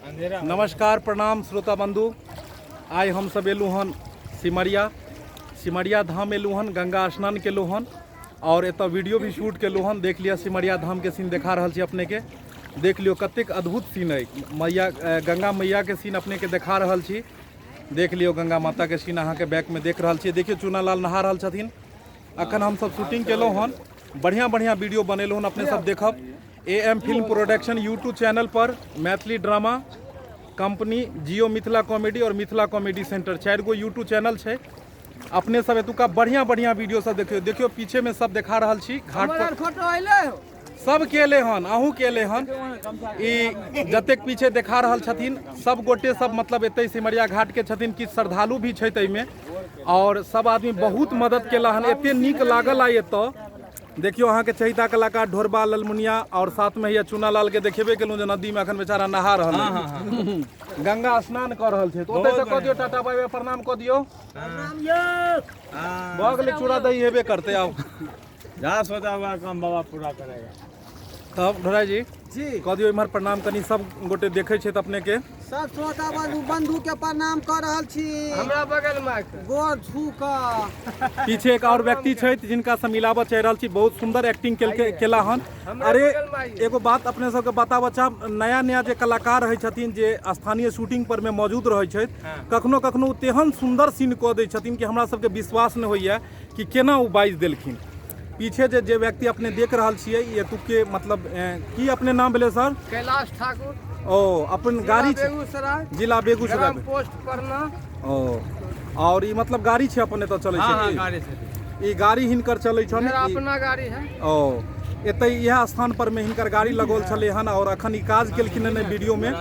नमस्कार प्रणाम श्रोता बंधु। आइ हमसब एलहुँ हन सिमरिया, सिमरिया धाम एलहुँ हन, गंगा स्नान केलहुँ हन और एतऽ वीडियो भी शूट केलहुँ हन। देख लिअ सिमरिया धाम के सीन देखा रहल छी अपने के, देख लियौ कतेक अद्भुत सीन अइ। मैया गंगा मैया के सीन अपने के देखा रहल छी। देख लियौ गंगा माता के सीन अहाँके बैक में देख रहल छी। देखियौ चूनालाल नहा रहल छथिन। अखन हमसब शूटिंग केलहुँ हन, बढ़िआँ बढ़िआँ वीडियो बनेलहुँ हन, अपने सब देखब। A M film production YouTube channel per Maithili drama company, Jio Mithila comedy और मिथिला कॉमेडी सेंटर, 4 गो यूट्यूब चैनल छै। अपने सब एतुका बढ़िया बढ़िया वीडियो सब देखियो। देखियो पीछे में सब देखा रहल छी घाट पर फोटो अइले हो, सब के एले हन, अहूँ के एले हन। ई जतेक पीछे देखा रहल छथिन सब गोटे सब मतलब एतै सिमरिया घाट के छथिन, किछु श्रद्धालु भी छै ताहिमे, और सब आदमी बहुत मदद केला हन। एते नीक लागल आइ एतऽ। देखियो अहाँके चहिता कलाकार ढोरबा ललमुनिया और साथ में हैया चूनालाल के देखेबे केलहुँ जे नदी में अखन बेचारा नहा रहल है, गंगा स्नान कऽ रहल छै। तऽ ओतय से कऽ दियौ टाटा बाय बाय, प्रणाम कऽ दियौ। भऽ गेलै, चूड़ा दही हेबे करतै आब। जहाँ सोचा हुआ काम बाबा पूरा करेगा। तब ढोरा जी जी कऽ दियौ इम्हर प्रणाम कनी, सब गोटे देखै छै अपने के। सब श्रोता बंधु बंधु के प्रणाम कऽ रहल छी। हमरा बगल में आके गोर छू कऽ। पीछे एक और व्यक्ति छथि जिनका से मिलाबऽ चाहि रहल छी, बहुत सुंदर एक्टिंग केलकै केला हन। अरे एगो बात अपने सबके बताबऽ चाहब, नया नया जे कलाकार रहै छथिन जे स्थानीय शूटिंग पर में मौजूद रहै छथि, कखनो कखनो ओ तेहन सुंदर सीन कऽ दै छथिन कि हमरा सबके विश्वास नहि होइए कि केना ओ बाजि देलखिन। पीछे जे जे व्यक्ति अपने देख रहल छियै ई एतुके मतलब की अपने नाम भेलै सर? कैलाश ठाकुर। ओ अपन गाड़ी छै? बेगूसराय। जिला बेगूसराय। ग्राम पोस्ट परना। ओ और ई मतलब गाड़ी छै अपन एतऽ चलै छै? हाँ, की? गाड़ी छै। ई गाड़ी हिनकर चलै छनि। मेरा अपना गाड़ी है। ओ एतै इएह स्थान पर में हिनकर गाड़ी लगौल छलै हन और अखन ई काज केलखिन हन वीडियो में।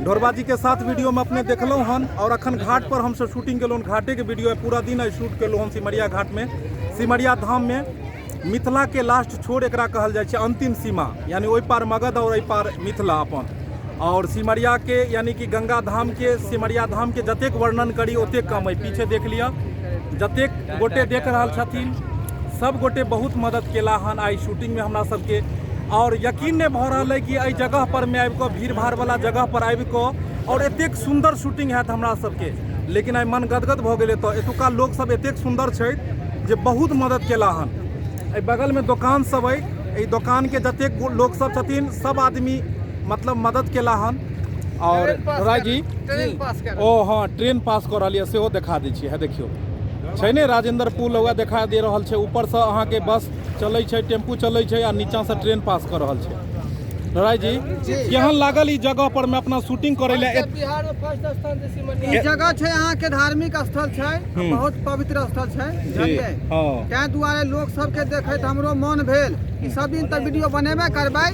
ढोरबा जी के साथ वीडियो में अपने देखलहुँ हन। और अखन घाट पर हमसब शूटिंग केलहुँ, घाटे के वीडियो है, पूरा दिन आइ शूट केलहुँ हन सिमरिया घाट में, सिमरिया धाम में। मिथिला के लास्ट छोर एकरा कहल जाइ छै, अंतिम सीमा, यानी ओहि पार मगध और एहि पार मिथिला अपन। और सिमरिया के यानी कि गंगा धाम के, सिमरिया धाम के जतेक वर्णन करी ओतेक कम है। पीछे देख लिअ जतेक गोटे देख रहल छथिन सब गोटे बहुत मदद केला हन आइ शूटिंग में हमरा सबके। और यकीन नहीं भऽ रहल है कि एहि जगह पर में आबि कऽ, भीड़ भाड़ वाला जगह पर आबि कऽ और एतेक सुंदर शूटिंग हैत हमरा सबके, लेकिन आइ मन गदगद भऽ गेलै। तऽ एतुका लोक सब एतेक सुंदर छथि जे बहुत मदद केला हन। एहि बगल में दोकान सब अइ, एहि दोकान के जतेक लोक सब छथिन सब आदमी मतलब मदद केला हन। और राय जी ट्रेन पास कर, ओ हाँ ट्रेन पास कऽ रहल यऽ, सेहो देखा दै छी। है देखियौ छै ने राजेंद्र पुल वएह देखा दे रहल छै। ऊपर से अहाँके बस चलै छै, टेम्पू चलै छै आ नीचा से ट्रेन पास कऽ रहल छै। राय जी केहन लागल ई जगह पर में अपना शूटिंग करै लए? बिहार में फर्स्ट स्थान छै सिमरिया। ई जगह छै अहाँके धार्मिक स्थल छै, बहुत पवित्र स्थल छै, बुझलियै? हाँ। ताहि दुआरे लोक सबके देखैत हमरो मन भेल कि सब दिन तऽ वीडियो बनेबे करबै,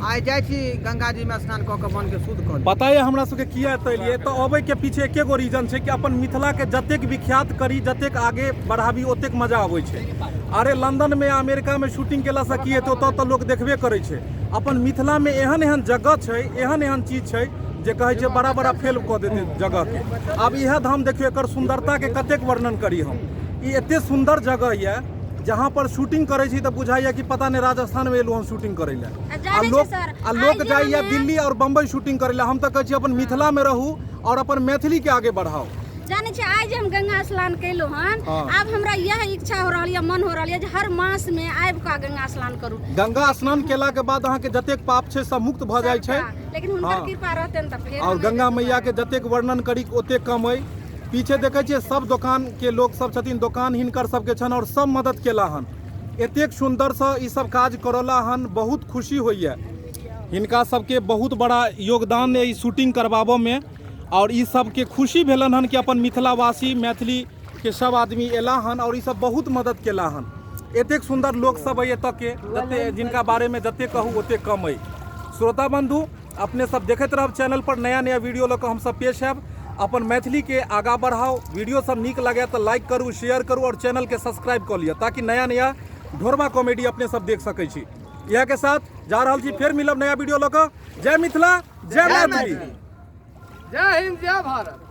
आइ जाइ छी गंगा जी में स्नान कऽ के मन के शुद्ध कऽ ली। पता यऽ हमरा सबके किया एतऽ एलियै? तऽ अबै के पीछे एके गो रीजन छै कि अपन मिथिला के जतेक विख्यात करी, जतेक आगे बढ़ाबी, ओतेक मजा अबै छै। अरे लंदन में अमेरिका में शूटिंग केलासँ की हेतै, ओतऽ तऽ लोक देखबे करै छै। अपन मिथिला में एहन एहन जगह छै, एहन एहन चीज छै जे कहै छै बड़ा बड़ा फेल कऽ देतै जगह के। आब इएह धाम देखियौ, एकर सुंदरता के कतेक वर्णन करी हम। ई एते सुंदर जगह यऽ जहाँ पर शूटिंग करै छी तऽ बुझाइया कि पता नहि राजस्थान में एलहुँ हम शूटिंग करै लए। आ आ जानै लोक छै सर, आ लोक आइ जे जाइया हमे- दिल्ली और बम्बई शूटिंग करै लए। हम तऽ कहै छी अपन मिथिला में रहू और अपन मैथिली के आगे बढ़ाउ। जानै छै आइ जे हम गंगा स्नान केलहुँ हन, हाँ। आब हमरा इएह इच्छा हो रहल यऽ, मन हो रहल यऽ जे हर मास में आबि कऽ गंगा स्नान करू। गंगा स्नान केला के बाद अहाँके जतेक पाप छै सब मुक्त भऽ जाइ छै। सबटा। लेकिन हुनकर हाँ। कृपा रहतनि तऽ फेर और हम गंगा एबै मैया के जतेक वर्णन करी ओतेक कम अइ। पीछे देखै छियै सब दोकान के लोक सब छथिन, दोकान हिनकर सबके छनि और सब मदद केला हन। एतेक सुंदरसँ ई सब काज करौला हन, बहुत खुशी होइए। हिनका सबके बहुत बड़ा योगदान अइ शूटिंग करबाबऽ में और ई सबके खुशी भेलन हन कि अपन मिथिलावासी मैथिली के सब आदमी एला हन और ई सब बहुत मदद केला हन। एतेक सुंदर लोक सब अइ एतऽ के, जते जिनका बारे में जते कहू ओते कम अइ। श्रोता बंधु अपने सब देखैत रहब चैनल पर, नया नया वीडियो लऽ कऽ हमसब पेश आयब। अपन मैथिली के आगाँ बढ़ाउ। वीडियो सब नीक लगे तऽ लाइक करू, शेयर करू और चैनल के सब्सक्राइब कऽ लिअ ताकि नया नया ढोरबा कॉमेडी अपने सब देख सकै छी। इएह के साथ जा रहल छी, फेर मिलब नया वीडियो लऽ कऽ। जय मिथिला, जय मैथिली। जय हिंद, जय भारत।